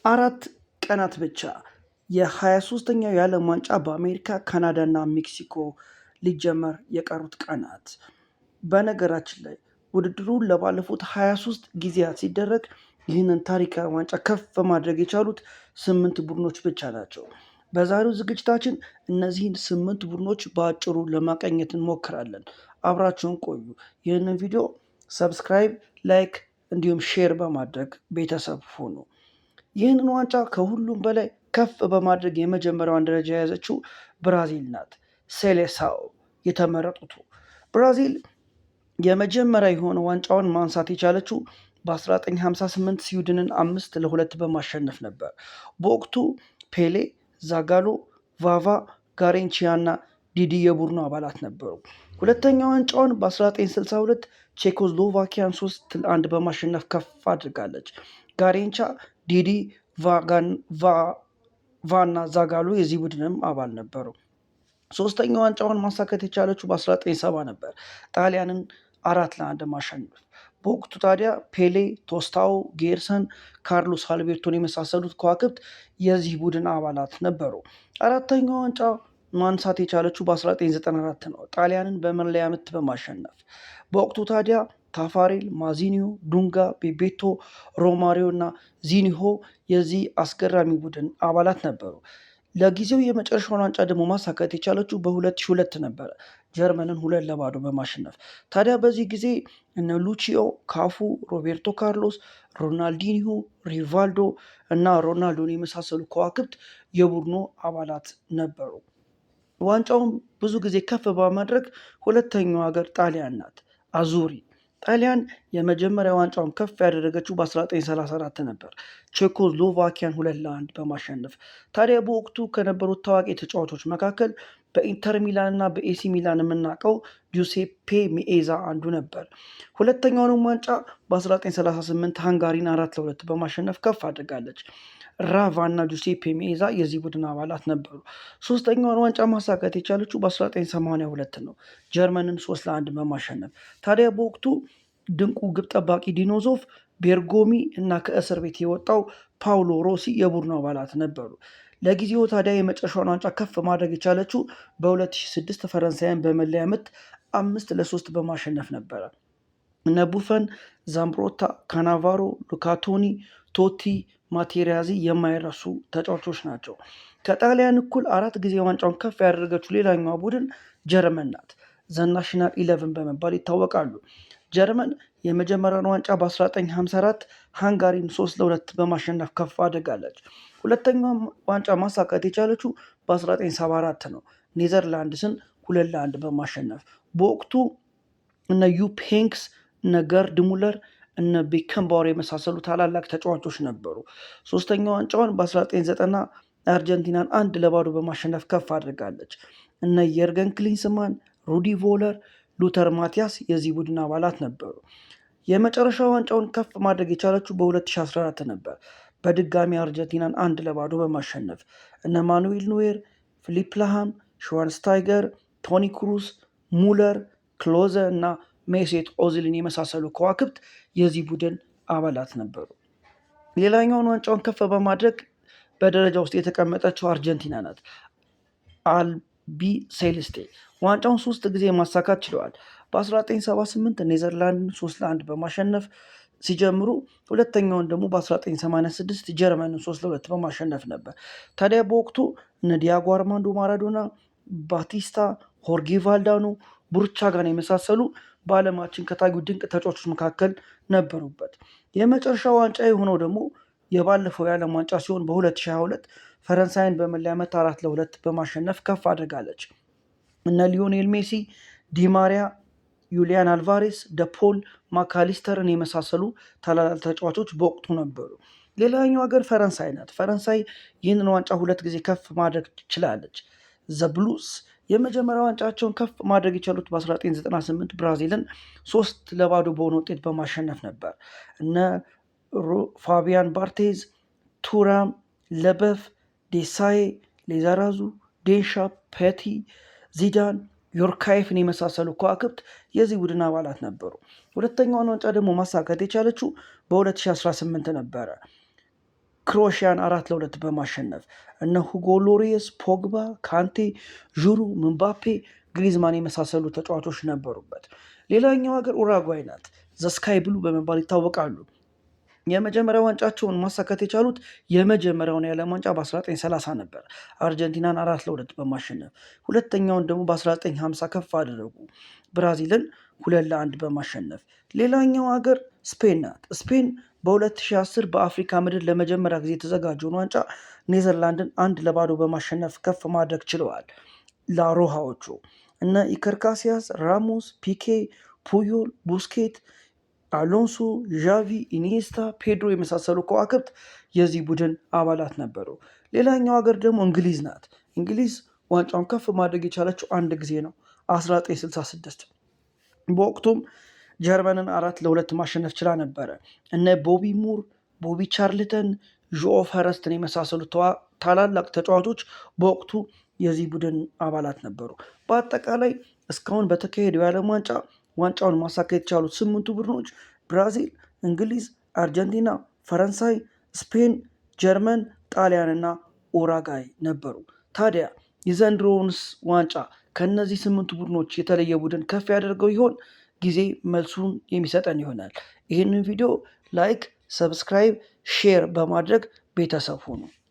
4 ቀናት ብቻ የ23ኛው የዓለም ዋንጫ በአሜሪካ፣ ካናዳና ሜክሲኮ ሊጀመር የቀሩት ቀናት። በነገራችን ላይ ውድድሩ ለባለፉት 23 ጊዜያት ሲደረግ ይህንን ታሪካዊ ዋንጫ ከፍ ማድረግ የቻሉት ስምንት ቡድኖች ብቻ ናቸው። በዛሬው ዝግጅታችን እነዚህን ስምንት ቡድኖች በአጭሩ ለማቃኘት እንሞክራለን። አብራችሁን ቆዩ። ይህንን ቪዲዮ subscribe፣ like እንዲሁም share በማድረግ ቤተሰብ ሁኑ። ይህንን ዋንጫ ከሁሉም በላይ ከፍ በማድረግ የመጀመሪያዋን ደረጃ የያዘችው ብራዚል ናት። ሴሌሳኦ የተመረጡቱ ብራዚል የመጀመሪያ የሆነ ዋንጫውን ማንሳት የቻለችው በ1958 ስዊድንን 5-2 በማሸነፍ ነበር። በወቅቱ ፔሌ፣ ዛጋሎ፣ ቫቫ፣ ጋሪንቺያ እና ዲዲ የቡድኑ አባላት ነበሩ። ሁለተኛ ዋንጫውን በ1962 ቼኮስሎቫኪያን 3-1 በማሸነፍ ከፍ አድርጋለች። ጋሪንቻ፣ ዲዲ፣ ቫቫና ዛጋሎ የዚህ ቡድንም አባል ነበሩ። ሶስተኛ ዋንጫውን ማሳካት የቻለችው በ1970 ነበር፣ ጣሊያንን 4-1 ማሸነፍ። በወቅቱ ታዲያ ፔሌ፣ ቶስታኦ፣ ጌርሰን፣ ካርሎስ አልቤርቶን የመሳሰሉት ከዋክብት የዚህ ቡድን አባላት ነበሩ። አራተኛው ዋንጫ ማንሳት የቻለችው በ1994 ነው፣ ጣሊያንን በመለያ ምት በማሸነፍ። በወቅቱ ታዲያ ታፋሬል፣ ማዚኒዮ፣ ዱንጋ፣ ቤቤቶ፣ ሮማሪዮ እና ዚኒሆ የዚህ አስገራሚ ቡድን አባላት ነበሩ። ለጊዜው የመጨረሻውን ዋንጫ ደግሞ ማሳካት የቻለችው በ2002 ነበረ፣ ጀርመንን 2-0 በማሸነፍ። ታዲያ በዚህ ጊዜ እነ ሉቺዮ፣ ካፉ፣ ሮቤርቶ ካርሎስ፣ ሮናልዲኒሆ፣ ሪቫልዶ እና ሮናልዶን የመሳሰሉ ከዋክብት የቡድኑ አባላት ነበሩ። ዋንጫውን ብዙ ጊዜ ከፍ በማድረግ ሁለተኛው ሀገር ጣሊያን ናት። አዙሪ ጣሊያን የመጀመሪያ ዋንጫውን ከፍ ያደረገችው በ1934 ነበር፣ ቼኮስሎቫኪያን 2-1 በማሸነፍ። ታዲያ በወቅቱ ከነበሩት ታዋቂ ተጫዋቾች መካከል በኢንተር ሚላን እና በኤሲ ሚላን የምናውቀው ጁሴፔ ሚኤዛ አንዱ ነበር። ሁለተኛውንም ዋንጫ በ1938 ሃንጋሪን 4-2 በማሸነፍ ከፍ አድርጋለች። ራቫ እና ጁሴፔ ሚኤዛ የዚህ ቡድን አባላት ነበሩ። ሶስተኛውን ዋንጫ ማሳካት የቻለችው በ1982 ነው፣ ጀርመንን 3-1 በማሸነፍ። ታዲያ በወቅቱ ድንቁ ግብ ጠባቂ ዲኖዞፍ፣ ቤርጎሚ እና ከእስር ቤት የወጣው ፓውሎ ሮሲ የቡድኑ አባላት ነበሩ። ለጊዜው ታዲያ የመጨረሻውን ዋንጫ ከፍ ማድረግ የቻለችው በ2006 ፈረንሳይን በመለያ ምት 5-3 በማሸነፍ ነበረ። እነ ቡፈን፣ ዛምብሮታ፣ ካናቫሮ፣ ሉካቶኒ፣ ቶቲ፣ ማቴሪያዚ የማይረሱ ተጫዋቾች ናቸው። ከጣሊያን እኩል አራት ጊዜ ዋንጫውን ከፍ ያደረገችው ሌላኛዋ ቡድን ጀርመን ናት። The National Eleven በመባል ይታወቃሉ። ጀርመን የመጀመሪያውን ዋንጫ በ1954 ሃንጋሪን 3-2 በማሸነፍ ከፍ አድርጋለች። ሁለተኛውን ዋንጫ ማሳካት የቻለችው በ1974 ነው፣ ኔዘርላንድስን 2-1 በማሸነፍ። በወቅቱ እነ ዩፕ ሄንክስ፣ እነ ገርድ ሙለር፣ እነ ቤከንባወር የመሳሰሉ ታላላቅ ተጫዋቾች ነበሩ። ሶስተኛው ዋንጫውን በ1990 አርጀንቲናን 1-0 በማሸነፍ ከፍ አድርጋለች። እነ የርገን ክሊንስማን፣ ሩዲ ቮለር፣ ሉተር ማቲያስ የዚህ ቡድን አባላት ነበሩ። የመጨረሻ ዋንጫውን ከፍ ማድረግ የቻለችው በ2014 ነበር፣ በድጋሚ አርጀንቲናን 1-0 በማሸነፍ። እነ ማኑኤል ኑዌር፣ ፊሊፕ ላሃም፣ ሽዋንስታይገር፣ ቶኒ ክሩስ፣ ሙለር፣ ክሎዘ እና ሜሴት ኦዝልን የመሳሰሉ ከዋክብት የዚህ ቡድን አባላት ነበሩ። ሌላኛውን ዋንጫውን ከፍ በማድረግ በደረጃ ውስጥ የተቀመጠችው አርጀንቲና ናት። አልቢ ሴልስቴ ዋንጫውን ሶስት ጊዜ ማሳካት ችለዋል። በ1978 ኔዘርላንድን 3-1 በማሸነፍ ሲጀምሩ ሁለተኛውን ደግሞ በ1986 ጀርመንን 3-2 በማሸነፍ ነበር። ታዲያ በወቅቱ እነ ዲያጎ አርማንዶ ማራዶና፣ ባቲስታ፣ ሆርጌ ቫልዳኖ፣ ቡርቻጋን የመሳሰሉ በዓለማችን ከታዩ ድንቅ ተጫዋቾች መካከል ነበሩበት። የመጨረሻ ዋንጫ የሆነው ደግሞ የባለፈው የዓለም ዋንጫ ሲሆን በ2022 ፈረንሳይን በመለያ ምት 4-2 በማሸነፍ ከፍ አድርጋለች። እነ ሊዮኔል ሜሲ፣ ዲማሪያ፣ ዩሊያን አልቫሬስ፣ ደፖል፣ ማካሊስተርን የመሳሰሉ ታላላቅ ተጫዋቾች በወቅቱ ነበሩ። ሌላኛው ሀገር ፈረንሳይ ናት። ፈረንሳይ ይህንን ዋንጫ ሁለት ጊዜ ከፍ ማድረግ ችላለች። The Blues የመጀመሪያ ዋንጫቸውን ከፍ ማድረግ የቻሉት በ1998 ብራዚልን 3-0 በሆነ ውጤት በማሸነፍ ነበር። እነ ፋቢያን ባርቴዝ፣ ቱራም፣ ለበፍ፣ ዴሳዬ፣ ሌዛራዙ፣ ዴንሻ፣ ፔቲ፣ ዚዳን፣ ዮርካይፍን የመሳሰሉ ከዋክብት የዚህ ቡድን አባላት ነበሩ። ሁለተኛውን ዋንጫ ደግሞ ማሳካት የቻለችው በ2018 ነበረ። ክሮኤሽያን 4-2 በማሸነፍ እነ ሁጎ ሎሪየስ፣ ፖግባ፣ ካንቴ፣ ዥሩ፣ ምባፔ፣ ግሪዝማን የመሳሰሉ ተጫዋቾች ነበሩበት። ሌላኛው ሀገር ኡራጓይ ናት። The Sky Blue በመባል ይታወቃሉ። የመጀመሪያ ዋንጫቸውን ማሳካት የቻሉት የመጀመሪያውን የዓለም ዋንጫ በ1930 ነበር፣ አርጀንቲናን 4-2 በማሸነፍ። ሁለተኛውን ደግሞ በ1950 ከፍ አደረጉ፣ ብራዚልን 2-1 በማሸነፍ። ሌላኛው ሀገር ስፔን ናት። ስፔን በ2010 በአፍሪካ ምድር ለመጀመሪያ ጊዜ የተዘጋጀውን ዋንጫ ኔዘርላንድን 1-0 በማሸነፍ ከፍ ማድረግ ችለዋል። ላሮሃዎቹ እነ ኢከር ካሲያስ፣ ራሞስ፣ ፒኬ፣ ፑዮል፣ ቡስኬት፣ አሎንሶ፣ ዣቪ፣ ኢኒየስታ፣ ፔድሮ የመሳሰሉ ከዋክብት የዚህ ቡድን አባላት ነበሩ። ሌላኛው ሀገር ደግሞ እንግሊዝ ናት። እንግሊዝ ዋንጫውን ከፍ ማድረግ የቻለችው አንድ ጊዜ ነው፣ 1966። በወቅቱም ጀርመንን 4-2 ማሸነፍ ችላ ነበረ። እነ ቦቢ ሙር፣ ቦቢ ቻርልተን፣ ዦኦ ፈረስትን የመሳሰሉ ታላላቅ ተጫዋቾች በወቅቱ የዚህ ቡድን አባላት ነበሩ። በአጠቃላይ እስካሁን በተካሄደው የዓለም ዋንጫ ዋንጫውን ማሳካት የቻሉት ስምንቱ ቡድኖች ብራዚል፣ እንግሊዝ፣ አርጀንቲና፣ ፈረንሳይ፣ ስፔን፣ ጀርመን፣ ጣሊያን እና ኡራጋይ ነበሩ። ታዲያ የዘንድሮውንስ ዋንጫ ከእነዚህ ስምንቱ ቡድኖች የተለየ ቡድን ከፍ ያደርገው ይሆን? ጊዜ መልሱን የሚሰጠን ይሆናል። ይህንን ቪዲዮ like፣ subscribe፣ share በማድረግ ቤተሰብ ሁኑ።